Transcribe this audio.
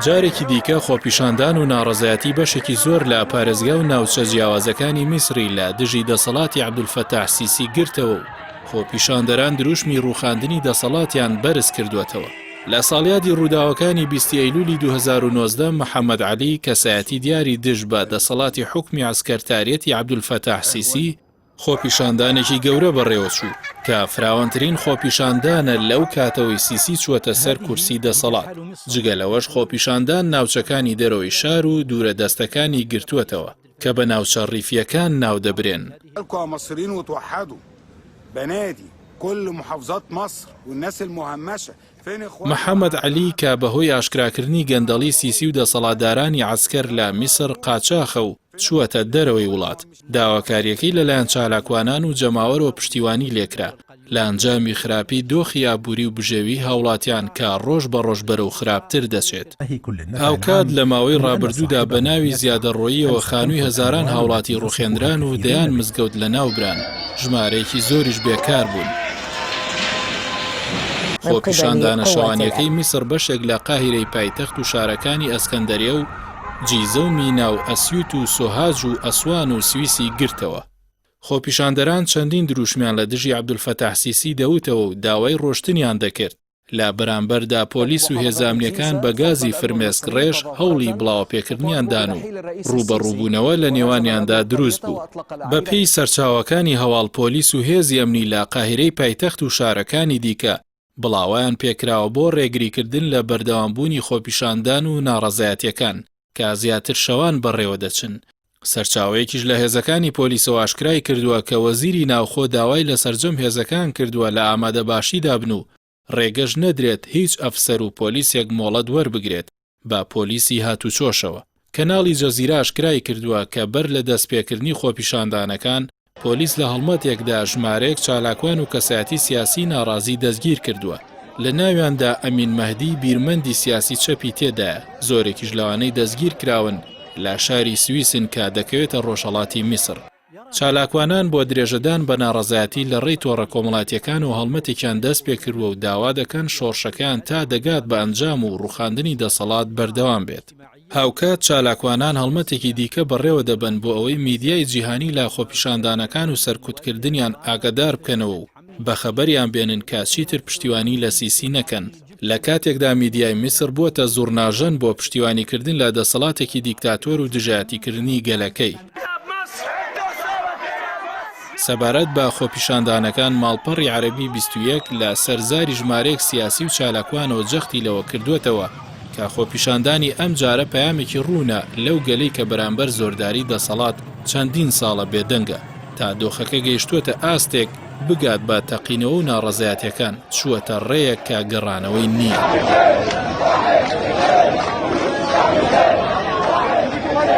جارێکی دیکە خۆپیشاندان و ناڕەزایەتی بەشێکی زۆر لە پارێزگا و ناوچە جیاوازەکانی میسری لە دژی دەسەڵاتی عەبدولفەتاح سیسی گرتەوە و خۆپیشاندەران دروشمی ڕووخاندنی دەسەڵاتیان بەرز کردووەتەوە. لە ساڵیادی ڕووداوەکانی 20 ئەیلولی 2019 محەمەد عەلی کەسایەتی دیاری دژ بە دەسەڵاتی حوکمی عەسکەرتاریەتی عەبدولفەتاح سیسی خۆپیشاندانێکی گەورە بەڕێوەچوو کە فراوانترین خۆپیشاندانە لەو کاتەوەی سیسی چووەتە سەر کورسی دەسەڵات، جگە لەوەش خۆپیشاندان ناوچەکانی دەرەوەی شار و دوورە دەستەکانی گرتووەتەوە کە بە ناوچە ڕیفییەکان ناودەبرێن. محەمەد عەلی کە بەهۆی ئاشکراکردنی گەندەڵی سیسی و دەسەڵاتدارانی عەسکەر لە میسر قاچاخە و چووەتە دەرەوەی وڵات، داواکارییەکەی لەلایەن چالاکوانان و جەماوەرەوە پشتیوانی لێکرا، لە ئەنجامی خراپی دۆخی ئابووری و بژێوی هاوڵاتیان کە ڕۆژ بە ڕۆژ بەرەو خراپتر دەچێت. هاوکات لە ماوەی ڕابردوودا بە ناوی زیادەڕۆییەوە خانووی هەزاران هاوڵاتی ڕوخێنران و دەیان مزگەوت لەناوبران، ژمارەیەکی زۆریش بێکار بوون. خۆپیشاندانە شەوانییەکەی میسڕ بەشێک لە قاهیرەی پایتەخت و شارەکانی ئەسکەندەریە و جیزە و مینا و ئەسیوت و سۆهاج و ئەسوان و سویسی گرتەوە. خۆپیشاندەران چەندین دروشمیان لە دژی عەبدولفەتاح سیسی دەوتەوە و داوای ڕۆشتنیان دەکرد. لە بەرامبەردا پۆلیس و هێزە ئەمنییەکان بە گازی فرمێسکڕێژ هەوڵی بڵاوەپێکردنیان دان و ڕووبەڕووبوونەوە لە نێوانیاندا دروست بوو. بەپێی سەرچاوەکانی هەواڵ پۆلیس و هێزی ئەمنی لە قاهیرەی پایتەخت و شارەکانی دیکە بڵاوەیان پێکراوە بۆ ڕێگریکردن لە بەردەوامبوونی خۆپیشاندان و ناڕەزایەتییەکان کە زیاتر شەوان بەڕێوەدەچن. سەرچاوەیەکیش لە هێزەکانی پۆلیسەوە ئاشکرای کردووە کە وەزیری ناوخۆ داوای لە سەرجەم هێزەکان کردووە لە ئامادەباشیدا بن و ڕێگەش نەدرێت هیچ ئەفسەر و پۆلیسێک مۆڵەت وەربگرێت بە پۆلیسی هاتوچۆشەوە. کەناڵی جەزیرە ئاشکرای کردووە کە بەر لە دەستپێکردنی خۆپیشاندانەکان، پۆلیس لە هەڵمەتێکدا ژمارەیەک چالاکوان و کەسایەتی سیاسی ناڕازی دەستگیرکردووە، لە ناویاندا ئەمین مەهدی بیرمەندی سیاسی چەپی تێدایە، زۆرێکیش لەوانەی دەستگیرکراون لە شاری سویسن کە دەکەوێتە ڕۆژهەڵاتی میسر. چالاکوانان بۆ درێژەدان بە ناڕەزایەتی لە ڕێی تۆڕە کۆمەڵاتییەکانەوە هەڵمەتێکیان دەستپێکردووە و داوا دەکەن شۆڕشەکەیان تا دەگات بە ئەنجام و ڕووخاندنی دەسەڵات بەردەوام بێت. هاوکات چالاکوانان هەڵمەتێکی دیکە بەڕێوە دەبەن بۆ ئەوەی میدیای جیهانی لە خۆپیشاندانەکان و سەرکوتکردنیان ئاگادار بکەنەوە و بەخەبەریان بێنن کە چیتر پشتیوانی لە سیسی نەکەن، لە کاتێکدا میدیای میسر بووەتە زوڕناژەن بۆ پشتیوانیکردن لە دەسەڵاتێکی دیکتاتۆر و دژایەتیکردنی گەلەکەی. سەبارەت بە خۆپیشاندانەکان ماڵپەڕی عەرەبی 21 لە سەر زاری ژمارەیەک سیاسی و چالاکوانەوە جەختی لەوە کردووەتەوە کە خۆپیشاندانی ئەم جارە پەیامێکی ڕوونە لەو گەلەی کە بەرامبەر زۆرداری دەسەڵات چەندین ساڵە بێدەنگە تا دۆخەکە گەیشتووەتە ئاستێک بگات بە تەقینەوە و ناڕەزایەتیەکان چووەتە ڕێیەک کە گەڕانەوەی نییە.